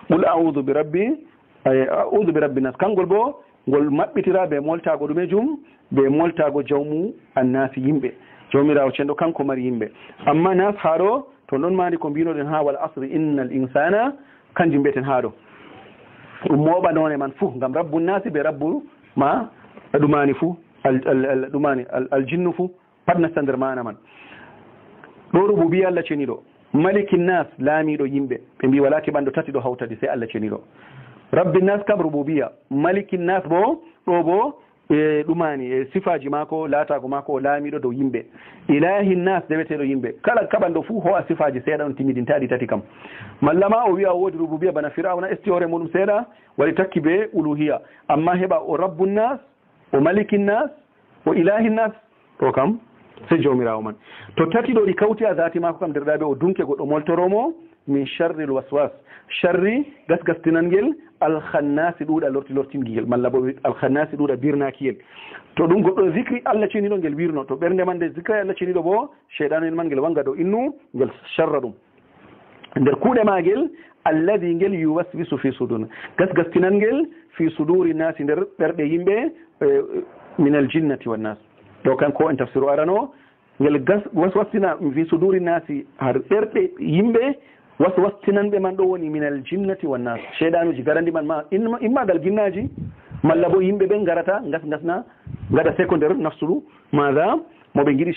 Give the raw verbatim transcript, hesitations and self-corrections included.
Qul a'udhu bi rabbi, eh, a'udhu bi rabbi nas. Kangol bo, ngol maɓɓitira be moltaago ɗume jum? Be moltaago jawmu annaasi yimɓe. Jawmiraawo cenɗo kanko mari yimɓe. Amma nas haa ɗo, to ɗon mari ko mbinoɗen haa wal asri innal insana, kanjum mbiyeten haa ɗo. Ɗum mooɓa noone man fuu, ngam rabbu nasi be rabbu ma ɗumani fuu, al, al, al, ɗumani al, al jinnu fuu, pat nasta nder maana man. Ɗo rububiya Allah ceniɗo. Malikin nas, laamiɗo yimɓe. Ɓe mbi wala keɓanɗo tati ɗo hawtadi, sey Allah ceniɗo. Rabbi nas kam rububiya. Malikin nas bo, ɗo bo, e ɗumani, e sifaji maako, laatago maako, o laamiɗo dow yimɓe. Ilahin nas, deweteɗo yimɓe. Kala kaɓanɗo fuu ho'a sifaji seeɗa on timmidintaɗi tati kam. Malla ma o wi'a o woodi rububiya bana Fir'auna esti hoore muɗum seeɗa, wari takki be uluhiya. Amma heɓa o rabbun nas, o malikin nas, o ilahin nas, ɗo kam sey Jawmiraawo man. To tati ɗo ɗi kawti a zaati maako kam, derɗaaɓe, o dunke goɗɗo moltoro mo min sharril waswas. Sharri gasgastinangel, alkhannasi ɗuuɗa lorti lortingel, malla bo alkhannasi ɗuuɗa birnakiyel. To ɗum goɗɗo zikri Allah ceniɗo ngel wirno, to ɓernde man nde zikray Allah ceniɗo bo, shayɗanu en man ngel wanga dow innu, ngel sharra ɗum. Nder kuuɗe maagel, alladhi ngel yuwaswisu fi sudur. Gasgastinangel fi suduri nasi nder ɓerɗe yimɓe, eh, min al jinnati wan nas. Ɗo kan ko en tafsiru arano, ngel gas-, waswastina fi suduri nasi har ɓerɗe yimɓe, waswastinanɓe man ɗo woni min al jinnati wan nas. Shayɗanuji garandi man ma, in-, imma gal ginnaaji, malla bo yimɓe ɓen garata, ngas-, ngasna, ngada seko nder nafsu ɗu, maada mo ɓe ngiɗi